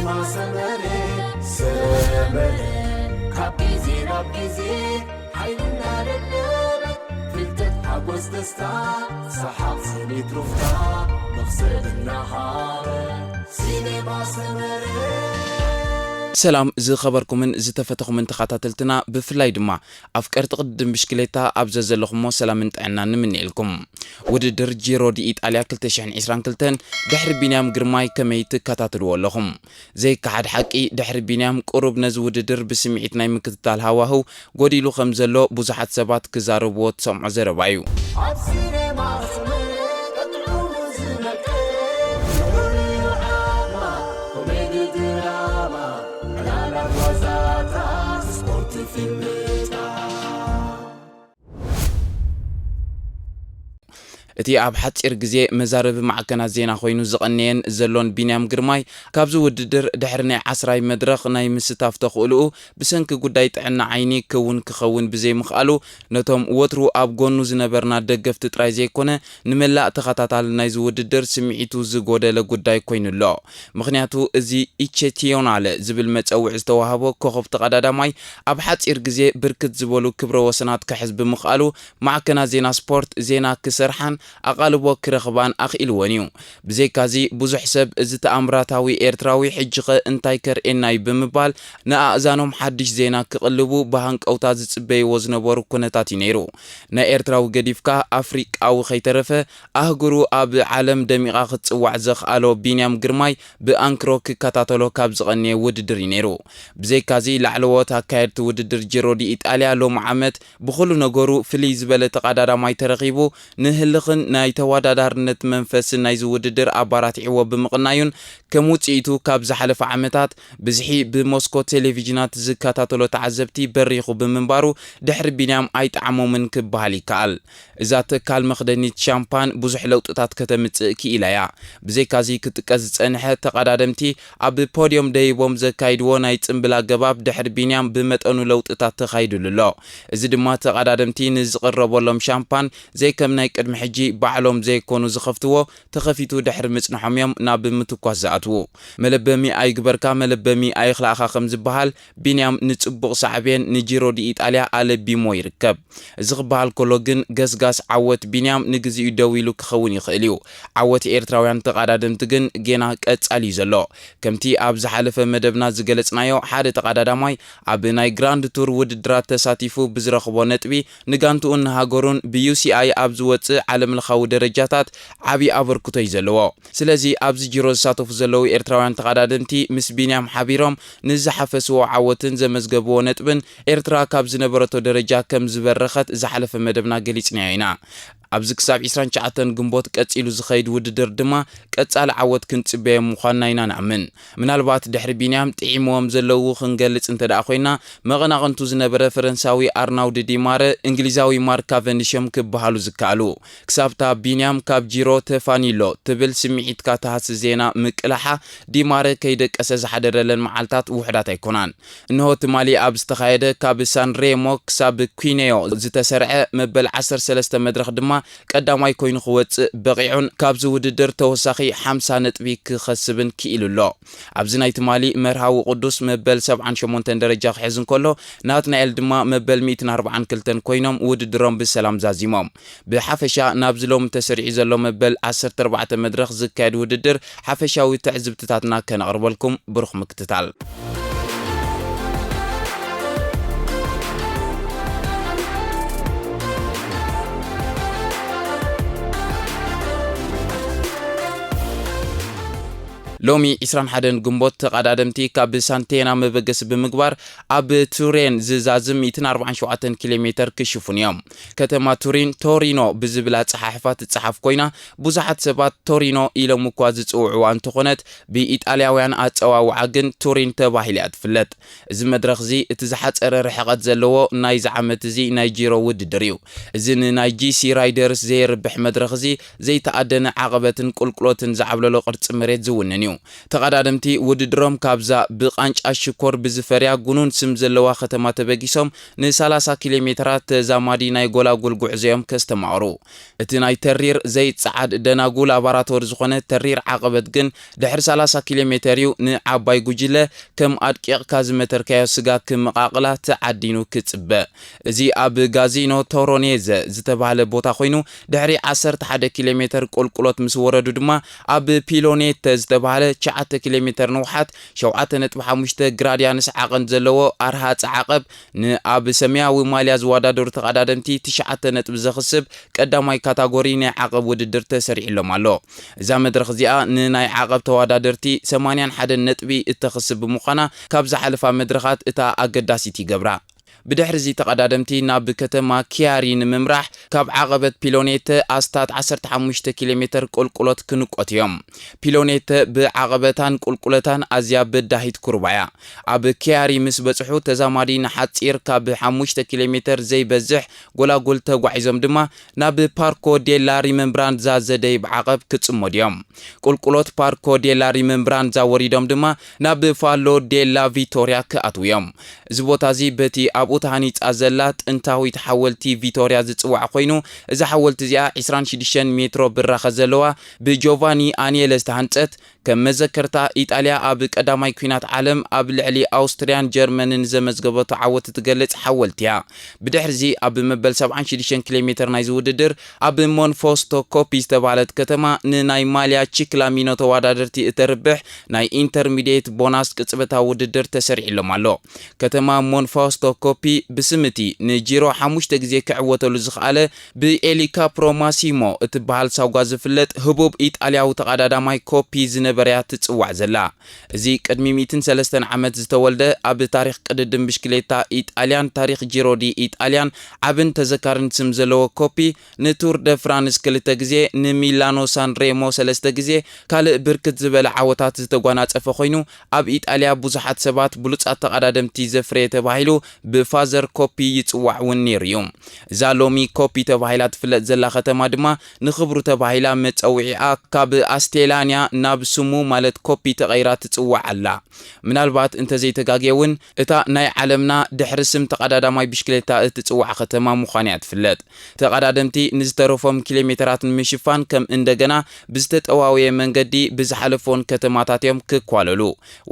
ሰመረ ሰመረ ካብ ግዜ ናብ ግዜ ሓይልና ደለበ ፍልጠት ሓጎስ ደስታ ሰሓቕ ስኒት ሩፍታ መኽሰብ እናሃረ ሲኔማ ሰመረ። ሰላም ዝኸበርኩምን ዝተፈተኹምን ተኸታተልትና፣ ብፍላይ ድማ ኣፍቀርቲ ቅድድም ብሽክሌታ ኣብ ዘዘለኹሞ ሰላምን ጥዕናን ንምንኤልኩም። ውድድር ጂሮ ዲ ኢጣልያ ክልተ ሽሕን ዕስራን ክልተን ድሕሪ ቢንያም ግርማይ ከመይ ትከታተልዎ ኣለኹም? ዘይከሓድ ሓቂ፣ ድሕሪ ቢንያም ቁሩብ ነዚ ውድድር ብስምዒት ናይ ምክትታል ሃዋህው ጎዲሉ ከም ዘሎ ብዙሓት ሰባት ክዛረብዎ ትሰምዖ ዘረባ እዩ። ኣብ ሲኔማ ሰመረ ቀጥዑ ዝነቅል ፍሉይ ዓቕማ ኮሜዲ ድራማ ዕላላት ዋዛታት ስፖርት ፊልምታት። እቲ ኣብ ሓጺር ግዜ መዛረቢ ማዕከናት ዜና ኮይኑ ዝቐነየን ዘሎን ቢንያም ግርማይ፣ ካብዚ ውድድር ድሕሪ ናይ ዓስራይ መድረኽ ናይ ምስታፍ ተኽእልኡ ብሰንኪ ጉዳይ ጥዕና ዓይኒ ክውን ክኸውን ብዘይምኽኣሉ፣ ነቶም ወትሩ ኣብ ጎኑ ዝነበርና ደገፍቲ ጥራይ ዘይኮነ፣ ንመላእ ተኸታታሊ ናይዚ ውድድር ስምዒቱ ዝጎደለ ጉዳይ ኮይኑ ኣሎ። ምኽንያቱ፣ እዚ ኢቼቲዮናለ ዝብል መጸውዒ ዝተዋህቦ ኮኸብ ተቐዳዳማይ፣ ኣብ ሓጺር ግዜ ብርክት ዝበሉ ክብረ ወሰናት ክሕዝ ብምኽኣሉ፣ ማዕከናት ዜና ስፖርት ዜና ክሰርሓን ኣቓልቦ ክረኽባን ኣኽኢልወን እዩ። ብዘይካዚ፣ ብዙሕ ሰብ፣ እዚ ተኣምራታዊ ኤርትራዊ ሕጂኸ እንታይ ከርእየና እዩ? ብምባል ንኣእዛኖም ሓድሽ ዜና ክቕልቡ ብሃንቀውታ ዝጽበይዎ ዝነበሩ ኩነታት እዩ ነይሩ። ናይ ኤርትራዊ ገዲፍካ፣ ኣፍሪቃዊ ከይተረፈ፣ ኣህጉሩ ኣብ ዓለም ደሚቓ ክትጽዋዕ ዘኽኣሎ ቢንያም ግርማይ ብኣንክሮ ክከታተሎ ካብ ዝቐነየ ውድድር እዩ ነይሩ። ብዘይካዚ፣ ላዕለዎት ኣካየድቲ ውድድር ጂሮ ዲ ኢጣልያ ሎሚ ዓመት ብኹሉ ነገሩ ፍልይ ዝበለ ተቐዳዳማይ ተረኺቡ፣ ንህልኽን ናይ ተወዳዳርነት መንፈስን ናይዚ ውድድር ኣባራቲዕዎ ብምቕናዩን፣ ከም ውጽኢቱ ካብ ዝሓለፈ ዓመታት ብዝሒ ብሞስኮ ቴሌቪዥናት ዝከታተሎ ተዓዘብቲ በሪኹ ብምንባሩ፣ ድሕሪ ቢንያም ኣይጠዓሞምን ክበሃል ይከኣል። እዛ ትካል መኽደኒት ሻምፓን ብዙሕ ለውጥታት ከተምጽእ ክኢላ እያ። ብዘይካዚ ክጥቀስ ዝጸንሐ፣ ተቐዳደምቲ ኣብ ፖድዮም ደይቦም ዘካይድዎ ናይ ጽምብል ኣገባብ ድሕሪ ቢንያም ብመጠኑ ለውጥታት ተኻይድሉ ኣሎ። እዚ ድማ ተቐዳደምቲ ንዝቕረበሎም ሻምፓን ዘይከም ናይ ቅድሚ ሕጂ ባዕሎም ዘይኮኑ ዝኸፍትዎ፣ ተኸፊቱ ድሕሪ ምጽንሖም እዮም ናብ ምትኳስ ዝኣትዉ። መለበሚ ኣይግበርካ፣ መለበሚ ኣይኽላእኻ ከም ዝበሃል፣ ቢንያም ንጽቡቕ ሳዕቤን ንጂሮ ዲ ኢጣልያ ኣለቢሞ ይርከብ። እዚ ክበሃል ከሎ ግን፣ ገስጋስ ዓወት ቢንያም ንግዚኡ ደው ኢሉ ክኸውን ይኽእል እዩ። ዓወት ኤርትራውያን ተቐዳደምቲ ግን ጌና ቀጻሊ እዩ ዘሎ። ከምቲ ኣብ ዝሓለፈ መደብና ዝገለጽናዮ፣ ሓደ ተቐዳዳማይ ኣብ ናይ ግራንድ ቱር ውድድራት ተሳቲፉ ብዝረኽቦ ነጥቢ፣ ንጋንትኡን ንሃገሩን ብዩ ሲ ኣይ ኣብ ዝወጽእ ዓለምለኻዊ ደረጃታት ዓቢ ኣበርክቶ እዩ ዘለዎ። ስለዚ፣ ኣብዚ ጂሮ ዝሳተፉ ዘለዉ ኤርትራውያን ተቐዳደምቲ ምስ ቢንያም ሓቢሮም ንዝሓፈስዎ ዓወትን ዘመዝገብዎ ነጥብን፣ ኤርትራ ካብ ዝነበረቶ ደረጃ ከም ዝበረኸት ዝሓለፈ መደብና ገሊጽናዮ ኢና። ኣብዚ ክሳብ ዕስራን ትሽዓተን ግንቦት ቀጺሉ ዝኸይድ ውድድር ድማ፣ ቀጻሊ ዓወት ክንጽበዮም ምዃንና ኢና ንኣምን። ምናልባት ድሕሪ ቢንያም ጥዒምዎም ዘለዉ ክንገልጽ እንተ ደኣ ኮይና፣ መቐናቕንቱ ዝነበረ ፈረንሳዊ ኣርናውድ ዲማረ፣ እንግሊዛዊ ማርክ ካቨንዲሽ እዮም ክበሃሉ ዝከኣሉ። ክሳብታ ቢንያም ካብ ጂሮ ተፋንዩ ኣሎ ትብል ስምዒትካ ትሃሲ ዜና ምቅላሓ፣ ዲማረ ከይደቀሰ ዝሓደረለን መዓልታት ውሑዳት ኣይኮናን። እንሆ ትማሊ ኣብ ዝተኻየደ ካብ ሳን ሬሞ ክሳብ ኲኔዮ ዝተሰርዐ መበል ዓሰርተ ሰለስተ መድረኽ ድማ ቀዳማይ ኮይኑ ክወጽእ በቒዑን ካብዚ ውድድር ተወሳኺ ሓምሳ ነጥቢ ክኸስብን ክኢሉ ኣሎ። ኣብዚ ናይ ትማሊ መርሃዊ ቅዱስ መበል ሰብዓን ሸሞንተን ደረጃ ክሕዝ እንከሎ፣ ናትናኤል ድማ መበል ሚእትን ኣርብዓን ክልተን ኮይኖም ውድድሮም ብሰላም ዛዚሞም። ብሓፈሻ ናብዚ ሎሚ ተሰሪዑ ዘሎ መበል ዓሰርተ ኣርባዕተ መድረኽ ዝካየድ ውድድር ሓፈሻዊ ትዕዝብትታትና ከነቕርበልኩም ብሩኽ ምክትታል። ሎሚ ዕስራን ሓደን ግንቦት ተቐዳደምቲ ካብ ሳንቴና መበገሲ ብምግባር ኣብ ቱሬን ዝዛዝም ሚእትን ኣርባዓን ሸውዓተን ኪሎ ሜተር ክሽፍኑ እዮም። ከተማ ቱሪን ቶሪኖ ብዝብል ኣጸሓሕፋ ትጸሓፍ ኮይና፣ ብዙሓት ሰባት ቶሪኖ ኢሎም እኳ ዝጽውዕዋ እንተኾነት፣ ብኢጣልያውያን ኣጸዋውዓ ግን ቱሪን ተባሂላ እያ ትፍለጥ። እዚ መድረኽ እዚ እቲ ዝሓጸረ ርሕቐት ዘለዎ ናይዚ ዓመት እዚ ናይ ጂሮ ውድድር እዩ። እዚ ንናይ ጂ ሲ ራይደርስ ዘየርብሕ መድረኽ እዚ ዘይተኣደነ ዓቐበትን ቁልቁሎትን ዝዓብለሎ ቅርጺ መሬት ዝውንን እዩ። ተቐዳደምቲ ውድድሮም ካብዛ ብቃንጫ ሽኮር ብዝፈርያ ጉኑን ስም ዘለዋ ከተማ ተበጊሶም ን30 ኪሎ ሜትራት ተዛማዲ ናይ ጎላጉል ጉዕዞ እዮም ከስተማቕሩ። እቲ ናይ ተሪር ዘይጸዓድ ደናጉ ላቦራቶሪ ዝኾነ ተሪር ዓቐበት ግን ድሕሪ 30 ኪሎ ሜተር እዩ ንዓባይ ጉጅለ ከም ኣድቂቕካ ዝመተርካዮ ስጋ ክመቓቕላ ተዓዲኑ ክጽበ። እዚ ኣብ ጋዚኖ ቶሮኔዘ ዝተባህለ ቦታ ኮይኑ ድሕሪ 11 ኪሎ ሜተር ቁልቁሎት ምስ ወረዱ ድማ ኣብ ፒሎኔተ ዝተባህለ 9 ኪሎ ሜተር ንውሓት 7.5 ግራድያንስ ዓቐን ዘለዎ ኣርሃጽ ዓቐብ ንኣብ ሰማያዊ ማልያ ዝወዳደሩ ተቐዳደምቲ ትሽዓተ ነጥቢ ዘኽስብ ቀዳማይ ካታጎሪ ናይ ዓቐብ ውድድር ተሰሪዕሎም ኣሎ። እዛ መድረኽ እዚኣ ንናይ ዓቐብ ተወዳደርቲ 81 ነጥቢ እተኽስብ ብምዃና ካብ ዝሓለፋ መድረኻት እታ ኣገዳሲት ይገብራ። ብድሕሪ እዚ ተቐዳደምቲ ናብ ከተማ ኪያሪ ንምምራሕ ካብ ዓቐበት ፒሎኔተ ኣስታት 15 ኪሎ ሜተር ቁልቁሎት ክንቆት እዮም። ፒሎኔተ ብዓቐበታን ቁልቁለታን ኣዝያ በዳሂት ኩርባ እያ። ኣብ ኪያሪ ምስ በጽሑ ተዛማዲ ንሓጺር ካብ 5 ኪሎ ሜተር ዘይበዝሕ ጎላጉል ተጓዒዞም ድማ ናብ ፓርኮ ዴላ ሪመምብራንዛ ዘደይብ ዓቐብ ክጽመዱ እዮም። ቁልቁሎት ፓርኮ ዴላ ሪመምብራንዛ ወሪዶም ድማ ናብ ፋሎ ዴላ ቪቶሪያ ክኣትዉ እዮም። እዚ ቦታ እዚ በቲ ኣብኡ ተሃኒጻ ዘላ ጥንታዊት ሓወልቲ ቪቶሪያ ዝጽዋዕ ኮይኑ፣ እዛ ሓወልቲ እዚኣ 26 ሜትሮ ብራኸ ዘለዋ ብጆቫኒ ኣኒየለ ዝተሃንጸት ከም መዘከርታ ኢጣልያ ኣብ ቀዳማይ ኲናት ዓለም ኣብ ልዕሊ ኣውስትርያን ጀርመንን ዘመዝገበቶ ዓወት ትገልጽ ሓወልቲ እያ። ብድሕሪዚ ኣብ መበል 76 ኪሎ ሜተር ናይዚ ውድድር ኣብ ሞንፎስቶ ኮፒ ዝተባህለት ከተማ ንናይ ማልያ ቺክላሚኖ ተወዳደርቲ እተርብሕ ናይ ኢንተርሚዲየት ቦናስ ቅጽበታዊ ውድድር ተሰሪዕሎም ኣሎ። ከተማ ሞንፎስቶ ኮፒ ብስምቲ ንጂሮ ሓሙሽተ ግዜ ክዕወተሉ ዝኸኣለ ብኤሊካ ፕሮማሲሞ እትበሃል ሳጓ ዝፍለጥ ህቡብ ኢጣልያዊ ተቐዳዳማይ ኮፒ ዝነበረያ ትጽዋዕ ዘላ። እዚ ቅድሚ 103 ዓመት ዝተወልደ ኣብ ታሪኽ ቅድድም ብሽክሌታ ኢጣልያን ታሪኽ ጂሮ ዲ ኢጣልያን ዓብን ተዘካርን ስም ዘለዎ ኮፒ ንቱር ደ ፍራንስ ክልተ ግዜ፣ ንሚላኖ ሳን ሬሞ ሰለስተ ግዜ ካልእ ብርክት ዝበለ ዓወታት ዝተጓናጸፈ ኮይኑ ኣብ ኢጣልያ ብዙሓት ሰባት ብሉጻት ተቐዳደምቲ ዘፍረየ ተባሂሉ ብፋዘር ኮፒ ይጽዋዕ እውን ነይሩ እዩ። እዛ ሎሚ ኮፒ ተባሂላ ትፍለጥ ዘላ ከተማ ድማ ንኽብሩ ተባሂላ መጸውዒኣ ካብ ኣስቴላንያ ናብ ስሙ ማለት ኮፒ ተቐይራ ትጽዋዕ ኣላ። ምናልባት እንተዘይተጋግየ እውን እታ ናይ ዓለምና ድሕሪ ስም ተቐዳዳማይ ብሽክሌታ እትጽዋዕ ከተማ ምዃና እያ ትፍለጥ። ተቐዳደምቲ ንዝተረፎም ኪሎ ሜተራት ንምሽፋን ከም እንደገና ብዝተጠዋወየ መንገዲ ብዝሓለፎን ከተማታት እዮም ክኳለሉ።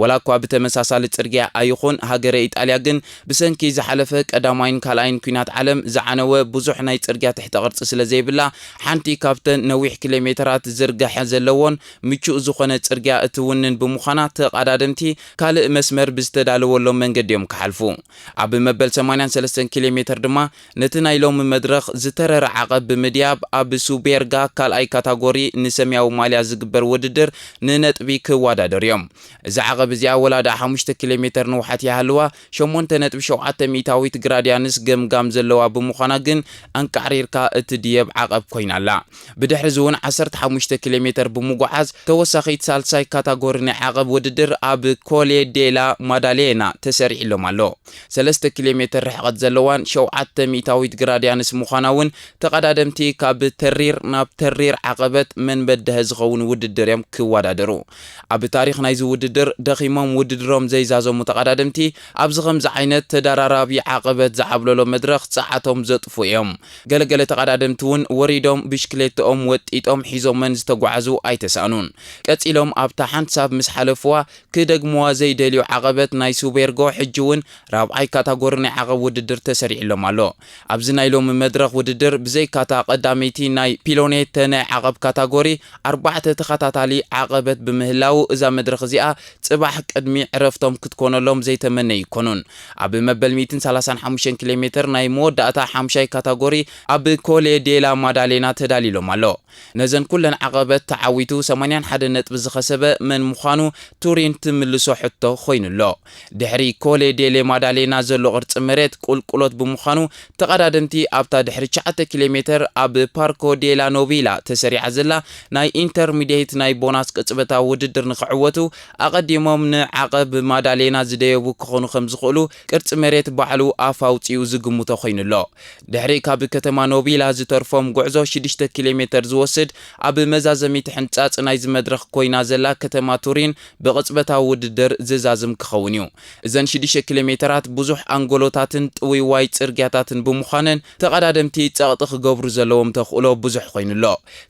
ወላ እኳ ብተመሳሳሊ ጽርግያ ኣይኹን ሃገረ ኢጣልያ ግን ብሰንኪ ዝሓለፈ ቀዳማይን ካልኣይን ኲናት ዓለም ዝዓነወ ብዙሕ ናይ ጽርግያ ትሕተ ቅርጺ ስለ ዘይብላ ሓንቲ ካብተን ነዊሕ ኪሎ ሜተራት ዝርጋሐ ዘለዎን ምቹእ ዝኾነ ጽርግያ እትውንን ብምዃና ተቐዳደምቲ ካልእ መስመር ብዝተዳለወሎም መንገዲ እዮም ክሓልፉ። ኣብ መበል 83 ኪሎ ሜተር ድማ ነቲ ናይ ሎሚ መድረኽ ዝተረረ ዓቐብ ብምድያብ ኣብ ሱቤርጋ ካልኣይ ካታጎሪ ንሰማያዊ ማልያ ዝግበር ውድድር ንነጥቢ ክወዳደሩ እዮም። እዛ ዓቐብ እዚኣ ወላ ደኣ 5 ኪሎ ሜተር ንውሓት ይሃልዋ 8.7 ሚእታዊት ግራድያንስ ገምጋም ዘለዋ ብምዃና ግን ኣንቃዕሪርካ እትድየብ ዓቐብ ኮይና ኣላ። ብድሕሪ እዚ እውን 15 ኪሎ ሜተር ብምጉዓዝ ተወሳኺት ሳልሳይ ካታጎሪ ናይ ዓቐብ ውድድር ኣብ ኮሌ ዴላ ማዳሌና ተሰሪዕሎም ኣሎ። 3 ኪሎ ሜተር ርሕቐት ዘለዋን ሸውዓተ ሚእታዊት ግራድያንስ ምዃና እውን ተቐዳደምቲ ካብ ተሪር ናብ ተሪር ዓቐበት መን በደሀ ዝኸውን ውድድር እዮም ክወዳደሩ። ኣብ ታሪኽ ናይዚ ውድድር ደኺሞም ውድድሮም ዘይዛዘሙ ተቐዳደምቲ ኣብዚ ከምዚ ዓይነት ተደራራቢ ዓቐበት ዝዓብለሎ መድረኽ ጸዓቶም ዘጥፉ እዮም። ገለገለ ተቐዳደምቲ እውን ወሪዶም ብሽክሌትኦም ወጢጦም ሒዞመን ዝተጓዓዙ ኣይተሳእኑን። ቀጺሎም ኣብታ ሓንሳብ ምስ ሓለፍዋ ክደግምዋ ዘይደልዩ ዓቐበት ናይ ሱቤርጎ ሕጂ እውን ራብዓይ ካታጎሪ ናይ ዓቐብ ውድድር ተሰሪዕሎም ኣሎ። ኣብዚ ናይ ሎሚ መድረኽ ውድድር ብዘይካታ ቀዳመይቲ ናይ ፒሎኔተ ናይ ዓቐብ ካታጎሪ ኣርባዕተ ተኸታታሊ ዓቐበት ብምህላው እዛ መድረኽ እዚኣ ጽባሕ ቅድሚ ዕረፍቶም ክትኮነሎም ዘይተመነዩ ኣይኮኑን። ኣብ መበል 135 ኪሎ ሜተር ናይ መወዳእታ ሓምሻይ ካታጎሪ ኣብ ኮሌ ዴላ ማዳሌና ተዳሊሎም ኣሎ። ነዘን ኩለን ዓቐበት ተዓዊቱ 81 ነጥቢ ዝኸሰበ መን ምዃኑ ቱሪን ትምልሶ ሕቶ ኮይኑሎ። ድሕሪ ኮሌ ዴሌ ማዳሌና ዘሎ ቅርጺ መሬት ቁልቁሎት ብምዃኑ ተቐዳደምቲ ኣብታ ድሕሪ 9 ኪሎ ሜተር ኣብ ፓርኮ ዴላ ኖቪላ ተሰሪዓ ዘላ ናይ ኢንተርሚዲየት ናይ ቦናስ ቅጽበታዊ ውድድር ንኽዕወቱ ኣቐዲሞም ንዓቐብ ማዳሌና ዝደየቡ ክኾኑ ከም ዝኽእሉ ቅርጺ መሬት ባዕሉ ኣፍ ኣውጺኡ ዝግምቶ ኮይኑሎ። ድሕሪ ካብ ከተማ ኖቪላ ዝተርፎም ጉዕዞ 6 ኪሎ ሜተር ዝወስድ ኣብ መዛዘሚት ሕንጻጽ ናይዚ መድረኽ ኮይኑ ዘላ ከተማ ቱሪን ብቕጽበታዊ ውድድር ዝዛዝም ክኸውን እዩ። እዘን ሽዱሽተ ኪሎ ሜተራት ብዙሕ ኣንጎሎታትን ጥውይዋይ ጽርግያታትን ብምዃነን፣ ተቐዳደምቲ ጸቕጢ ክገብሩ ዘለዎም ተኽእሎ ብዙሕ ኮይኑ ኣሎ።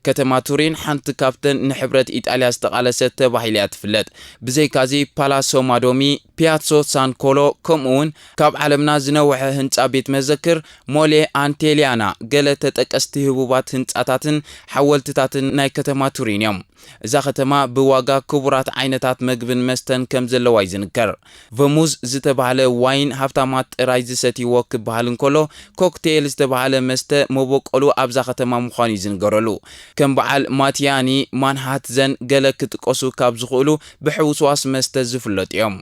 ከተማ ቱሪን ሓንቲ ካብተን ንሕብረት ኢጣልያ ዝተቓለሰት ተባሂላ እያ ትፍለጥ። ብዘይካዚ፣ ፓላሶ ማዶሚ፣ ፒያዞ ሳን ኮሎ፣ ከምኡ እውን ካብ ዓለምና ዝነውሐ ህንጻ ቤት መዘክር ሞሌ ኣንቴሊያና፣ ገለ ተጠቀስቲ ህቡባት ህንጻታትን ሓወልትታትን ናይ ከተማ ቱሪን እዮም። እዛ ከተማ ብዋጋ ክቡራት ዓይነታት መግብን መስተን ከም ዘለዋ እዩ ዝንገር። ቨሙዝ ዝተባህለ ዋይን ሃብታማት ጥራይ ዝሰትይዎ ክበሃል እንከሎ፣ ኮክቴል ዝተባህለ መስተ መበቆሉ ኣብዛ ከተማ ምዃኑ እዩ ዝንገረሉ። ከም በዓል ማቲያኒ፣ ማንሃትዘን ገለ ክጥቀሱ ካብ ዝኽእሉ ብሕውስዋስ መስተ ዝፍለጡ እዮም።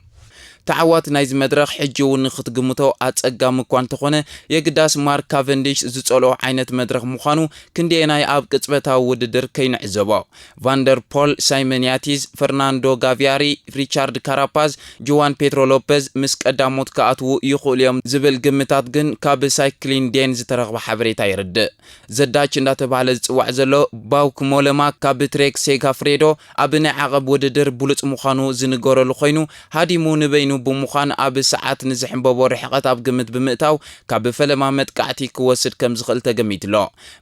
ተዓዋቲ ናይዚ መድረኽ ሕጂ እውን ንክትግምቶ ኣጸጋሚ እኳ እንተኾነ፣ የግዳስ ማርክ ካቨንዲሽ ዝጸልኦ ዓይነት መድረኽ ምዃኑ ክንደየናይ ኣብ ቅጽበታዊ ውድድር ከይንዕዘቦ። ቫንደር ፖል፣ ሳይመን ያቲዝ፣ ፈርናንዶ ጋቪያሪ፣ ሪቻርድ ካራፓዝ፣ ጁዋን ፔትሮ ሎፐዝ ምስ ቀዳሞት ክኣትዉ ይኽእሉ እዮም ዝብል ግምታት ግን ካብ ሳይክሊን ዴን ዝተረኽበ ሓበሬታ የርድእ። ዘዳች እንዳተባህለ ዝጽዋዕ ዘሎ ባውክ ሞለማ ካብ ትሬክ ሴጋፍሬዶ ኣብ ናይ ዓቐብ ውድድር ብሉጽ ምዃኑ ዝንገረሉ ኮይኑ፣ ሃዲሙ ንበይኑ ብምዃን ኣብ ሰዓት ንዝሕንበቦ ርሕቐት ኣብ ግምት ብምእታው፣ ካብ ፈለማ መጥቃዕቲ ክወስድ ከም ዝኽእል ተገሚቱ ኣሎ።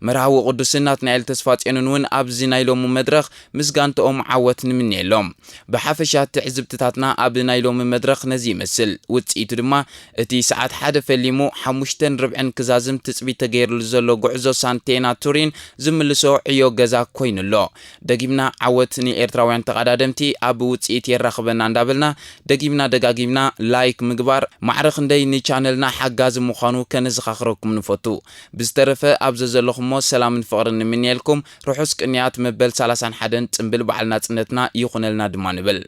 መርሃዊ ቅዱስን ናትናኤል ተስፋጽዮንን እውን ኣብዚ ናይ ሎሚ መድረኽ ምስ ጋንትኦም ዓወት ንምንየሎም። ብሓፈሻ ትዕዝብትታትና ኣብ ናይ ሎሚ መድረኽ ነዚ ይመስል። ውጽኢቱ ድማ እቲ ሰዓት ሓደ ፈሊሙ ሓሙሽተን ርብዕን ክዛዝም ትጽቢት ተገይርሉ ዘሎ ጉዕዞ ሳንቴና ቱሪን ዝምልሶ ዕዮ ገዛ ኮይኑ ኣሎ። ደጊምና ዓወት ንኤርትራውያን ተቐዳደምቲ ኣብ ውጽኢት የራኽበና እንዳበልና፣ ደጊምና ደጋጊምና ላይክ ምግባር ማዕረ ክንደይ ንቻነልና ሓጋዚ ምዃኑ ከነዘኻኽረኩም ንፈቱ። ብዝተረፈ ኣብ ዘዘለኹሞ ሰላምን ፍቕርን ንምንየልኩም። ርሑስ ቅንያት መበል ሰላሳን ሓደን ጽምብል በዓል ናጽነትና ይኹነልና ድማ ንብል።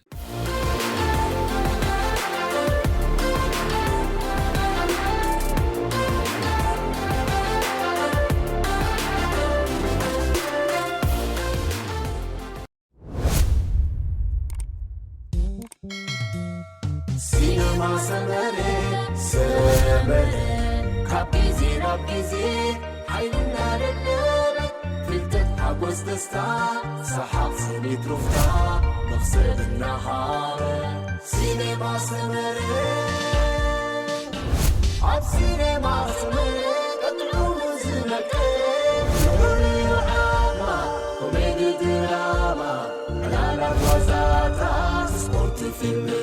ሲነማ ሰመረ ሰመረ ካብ ግዜ ናብ ግዜ ሓይልና ለለበ ፍልጠት ሓጎስ ደስታ ሰሓቕ ስኒት ሩፍታ መኽሰብ እናሃበ ሲነማ ሰመረ ኣብ ሲነማ ሰመረ ቀጥዑ ዝመቀ ፍሉይ ዓማ ኮሜዲ ድራማ ዕላላት ዋዛታት ስፖርት ፊልም